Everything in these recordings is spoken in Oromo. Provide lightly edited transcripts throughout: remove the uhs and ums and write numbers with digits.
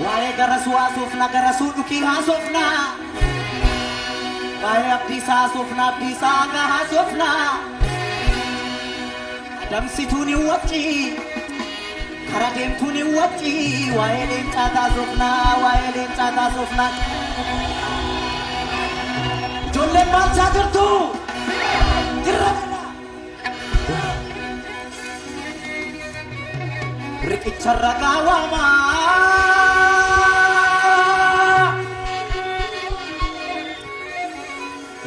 Waa'ee Garasuu haasofna, Garasuu dhukii haasofna. Waa'ee Abdiisaa haasofna, Abdiisaa Aagaa haasofna. Adamsituun hin wacci, kara deemtuun hin wacci. Waa'ee leencaa taasofna, waa'ee leencaa taasofna. Ijoolleen maalchaa jirtu? Jirra. Riqicha ragaa waamaa.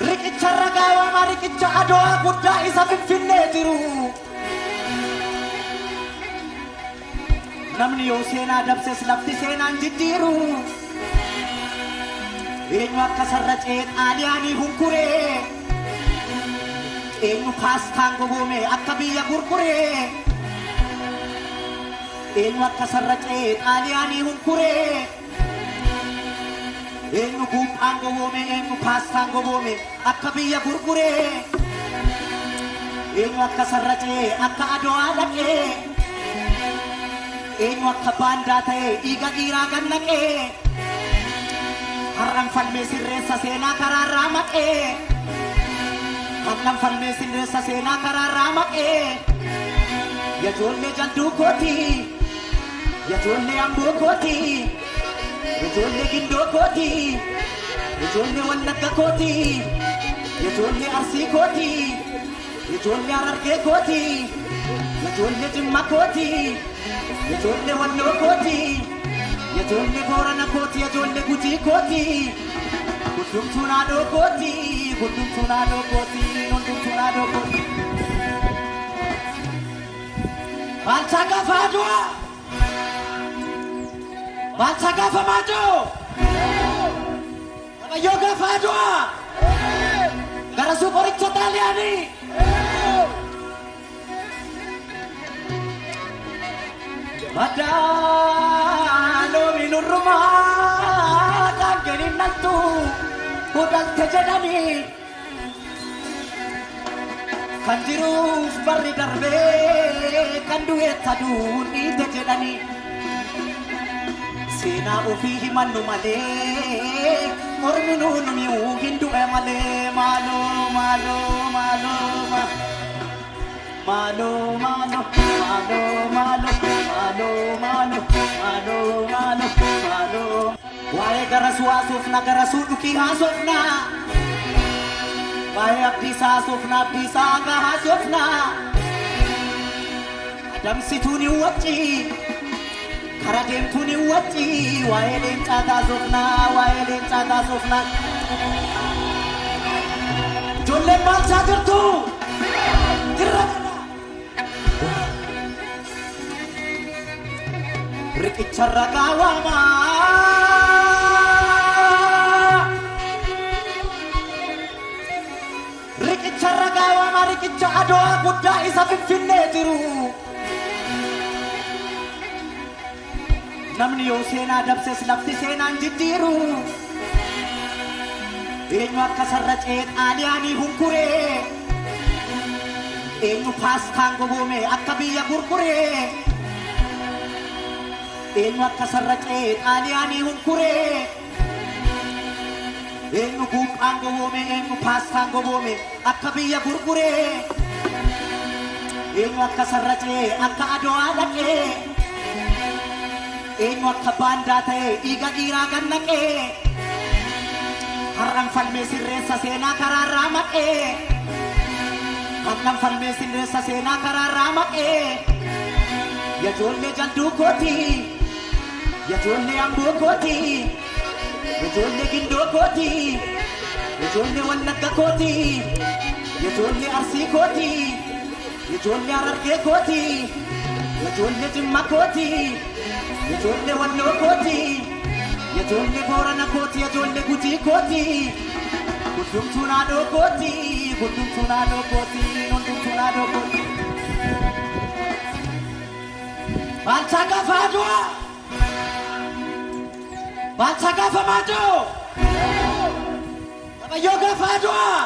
Riqicha ragaa waamaa, riqicha Adowaa guddaa isa Finfinnee jiru. Namni yoo seenaa dabses lafti seenaan jijjiiru. Eenyu akka sarracee Xaaliyaanii hunkuree? Eenyu paastaan gogoome akka biyya gurguree? Eenyu akka sarracee Xaaliyaanii hunkuree? Eenyu guuphaan gogoome, eenyu paastaan gogoome akka biyya gurguree? Eenyu akka sarracee akka Adowaa dhaqee? Eenyu akka baandaa ta'e dhiiga dhiiraa gannaqee? Har'an falmee sirreessa seenaa karaarraa maqee. Har'an falmee sirreessa seenaa karaarraa maqee. Yajoollee jalduu kooti, yajoollee amboo kooti, yajoollee gindoo kooti, yajoollee wallagga kooti, yajoollee arsii kooti, yajoollee harargee kooti, yajoollee jimma kooti, yajoollee walloo kooti, yajoollee boorana kooti, yajoollee gujii kooti. Hundumtuu naadoo kooti, hundumtuu naadoo kooti, hundumtuu naadoo kooti. Maalchaa gaafa Adwaa? Maalchaa gaafa Maajoo? Qabayyoo gaafa Adwaa? Garasuu qoricha Xaaliyaanii? Madaaloomi nurrumaa dhaangeen hin dhaltu hudhalte jedhanii. Kan jiruuf barri darbee kan du'eetta duun dhiite jedhanii. Seenaa ofii himannu malee ormi nuun mi'uu hin du'e malee. Maaloo maaloo maaloo maaloo maaloo maaloo maaloo maaloo maaloo maaloo maaloo maaloo. Waa'ee Garasuu haasofna, Garasuu dhukii haasofna. Waa'ee Abdiisaa haasofna, Abdiisaa Aagaa haasofna. Adamsituun hin wacci, kara deemtuun hin wacci. Waa'ee leencaa taasofna, waa'ee leencaa taasofna. Ijoolleen maalchaa jirtu? Jirra. Riqicha ragaa waamaa. Riqicha ragaa waamaa, riqicha Adowaa guddaa isa Finfinnee jiru. Namni yoo seenaa dabses lafti seenaan jijjiiru. Eenyu akka sarracee Xaaliyaanii hunkuree? Eenyu paastaan gogoome akka biyya gurguree? Eenyu akka sarracee Xaaliyaanii hunkuree? Eenyu guuphaan gogoome, eenyu paastaan gogoome akka biyya gurguree? Eenyu akka sarracee akka Adowaa dhaqee? Eenyu akka baandaa ta'e dhiiga dhiiraa gannaqee? Har'an falmee sirreessa seenaa karaarraa maqee. Har'an falmee sirreessa seenaa karaarraa maqee. Yajoollee jalduu kooti, yajoollee amboo kooti, yajoollee gindoo kooti, yajoollee wallagga kooti, yajoollee arsii kooti, yajoollee harargee kooti, yajoollee jimma kooti, yajoollee walloo kooti, yajoollee boorana kooti, yajoollee gujii kooti. Hundumtuu naadoo kooti, hundumtuu naadoo kooti, hundumtuu naadoo kooti. Maalchaa gaafa Adwaa? Maalchaa gaafa Maajoo? Qabayyoo gaafa Adwaa?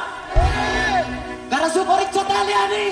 Garasuu qoricha Xaaliyaanii?